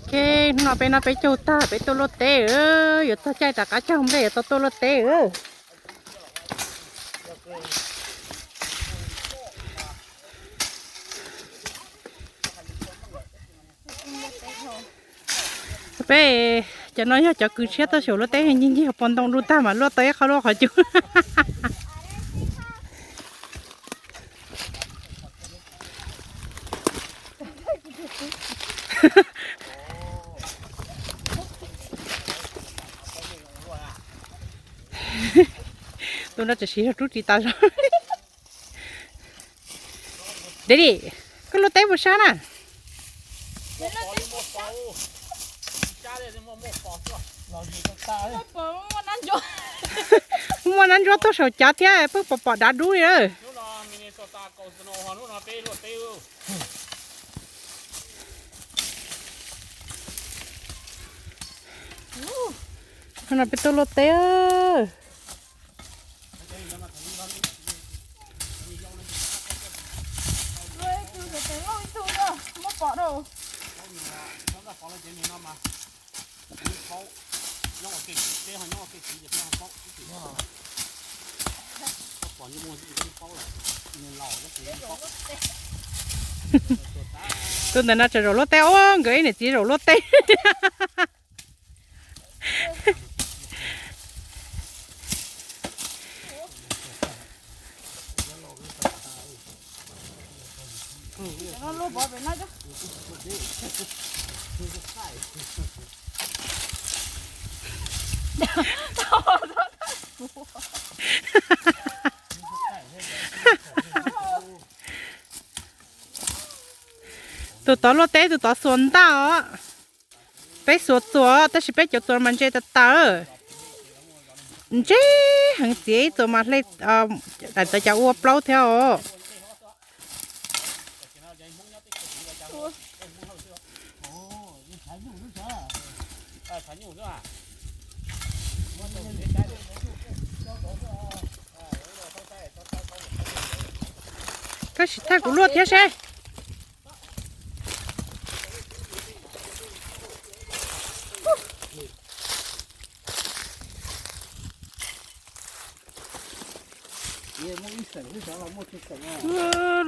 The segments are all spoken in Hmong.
Ok, hnub no peb noj peb caug tag peb tuaj luaj teb, yuav txog caij rov qab caug nplej yuav tau tuaj luaj teb. Peb cov no yog cov kws tshiab tuaj xyaum luaj teb, ncig ncig hauv pos ntoo du tag mas luaj tau ib qho luaj qhov cub. Tus no tseem siv zog rub ris tas zog. Daddy, koj luaj teb puas sab na? Muaj nab ntsuab tuaj saum cav thiab pheej pom pom dav dub li na. Hnub no peb tuaj luaj teb. Tus ntawm no tseem zaum luaj teb, ua nkawd ib niam txiv zaum luaj teb. Tus tod luaj teb, tus tod xuas ntaj os. Peb xuas txuas tab sis peb cov txuas mas ntse tas tas. Ntse heev, txiav ib txuas mas hle daim tawv cas ua plaub thiab os. Koj sim thaij kuv luaj thiab seb.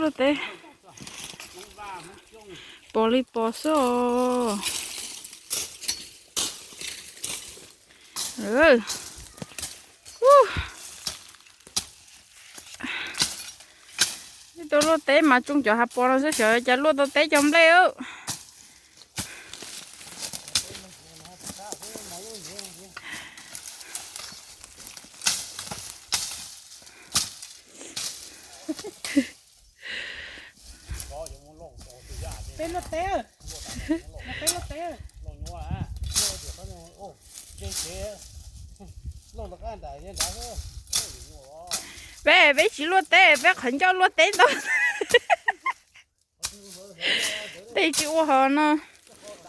Luaj teb pos li pos xwb os. Ib tug luaj teb mas tsoo cov hav pos no xwb, xyov cas luaj tau teb cov nplej. Peb luaj teb, peb luaj teb. Peb, peb tsis luaj teb, peb qhov ncauj luaj teb ntau. Tej tsis ua hov no,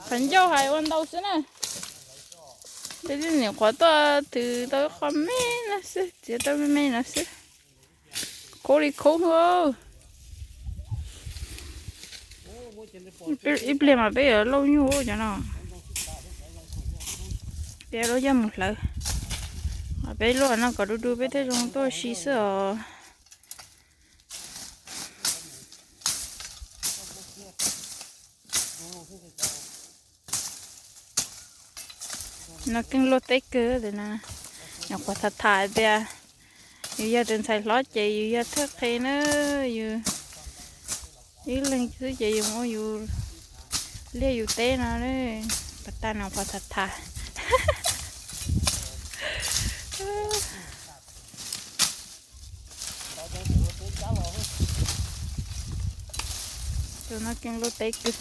qhov ncauj hais ua ntau xwb na. Tej niam qhuav tuaj twv tau qho me no xwb, txiav tau me me no xwb. Khaub li khaub hwj. Ib pliag mas peb yuav lauj nyuj cov no. Peb lub coj mus hlawv. Peb luaj no kom du du peb thiaj zoo tuaj si xwb os. No keej luaj teb kawg na. Nyuam qhuav tham tham tias yus yog tus ntxhais hlob ces yus yog thawj qhe na, yus ib leeg xwb ces yus ua yus liaj yus teb no. Pas tas nyuam qhuav tham tham. Tus no keej luaj teb kawg.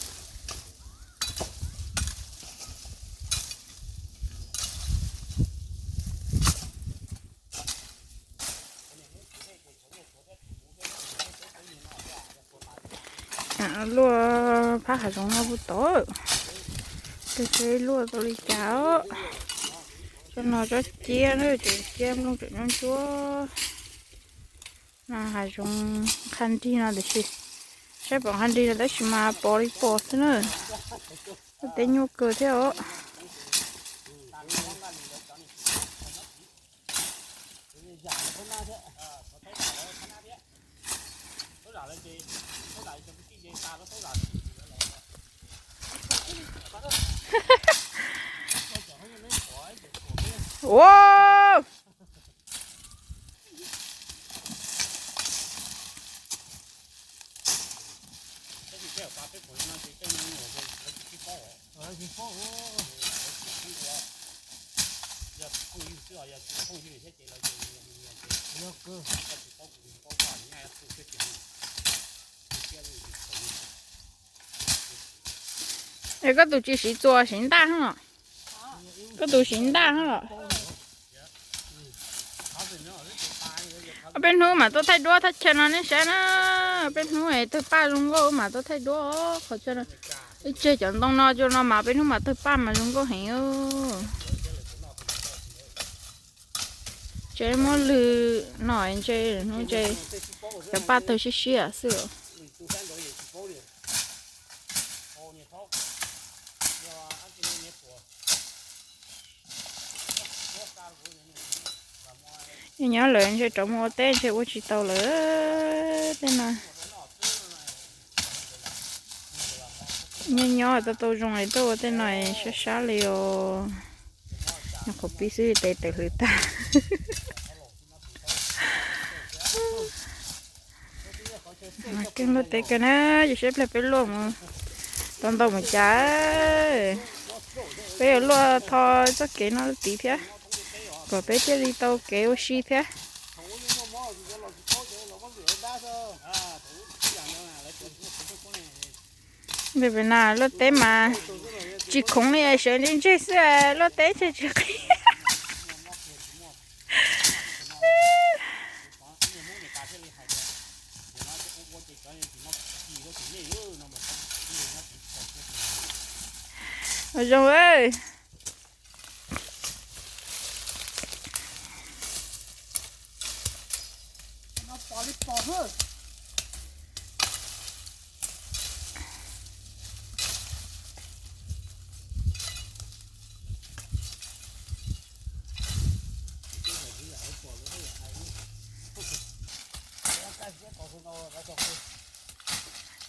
Luaj phab hav zoov no puag tod, luaj tau li cas os. Tsob no tsob ciab na, tsob ciab nplooj tseem ntsuab ntsuab. No hav zoov qha nrig no tiam sis Saib pom qab nrig no tab sis mas pom li pom xwb na. Tej teb nyuaj kawg thiab os. Ua, es koj tus tsis siv txuas siv ntaj hos? Koj tus siv ntaj hos? Ob peb hnub mam tuaj thaij duab thaj chaw no nej saib na. Peb hnub es tawg paj zoo nkauj mam tuaj thaij duab qhov chaw no. Ib tseg cov ntoo no cov no mas peb hnub mam tawg paj mas zoo nkauj heev. Tsev muab lwg no ntse, hnub ntse cov paj tawg siab siab xwb. Nyob nyob lawm ntshe rov mus ua teb ntshe ua tsis tau lawm tej no. Nyob nyob tau tau zoo es tuaj ua tej no sab sab li os. Nyob qhov pib xwb tes tawm hlwv tag. Keej luaj teb kawg na, ces saib pliag peb luaj mus tau ntau mus cas. Peb yuav luaj tho txoj kev no tid thiab, kom peb thiaj li tau kev ua si thiab. Pem no luaj teb mas tsis khoov li, sawv ntseg ntseg xwb, luaj teb ntshe tsis qhib. Zoo.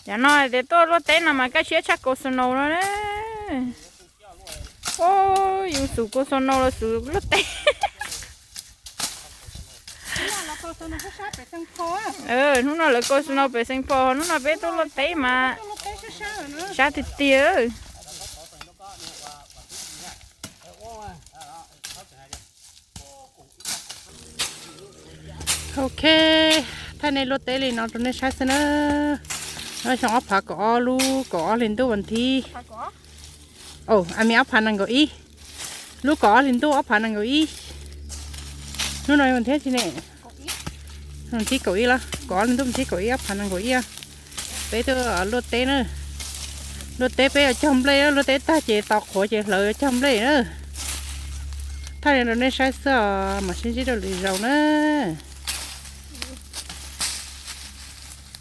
Cov no tias tuaj luaj teb no mas kaj siab tshaj kaus snow no. Yus xum kaus snow los xum luaj teb. Hnub no lawv kaus snow pem Xeev Phos, hnub no peb tuaj luaj teb mas sab tiag tiag. Ok, thaij nej luaj teb li no rau nej saib xwb na. Nyob xyoo ob phav kaum ob lub kaum ob hli ntuj vas thib, a mi ob phav nees nkaum ib, lub kaum ob hli ntuj ob phav nees nkaum ib. Hnub no vas thib tsi ne? Vas thib kaum ib los kaum ob hli ntuj vas thib kaum ib ob phav nees nkaum ib. Peb tuaj luaj teb na, luaj teb peb yuav cog nplej, luaj teb tag ces tau qhuav ces hlawv yuav cog nplej na. Thaij li rau nej saib xwb os, mam sib ntsib rau lwm zaus na.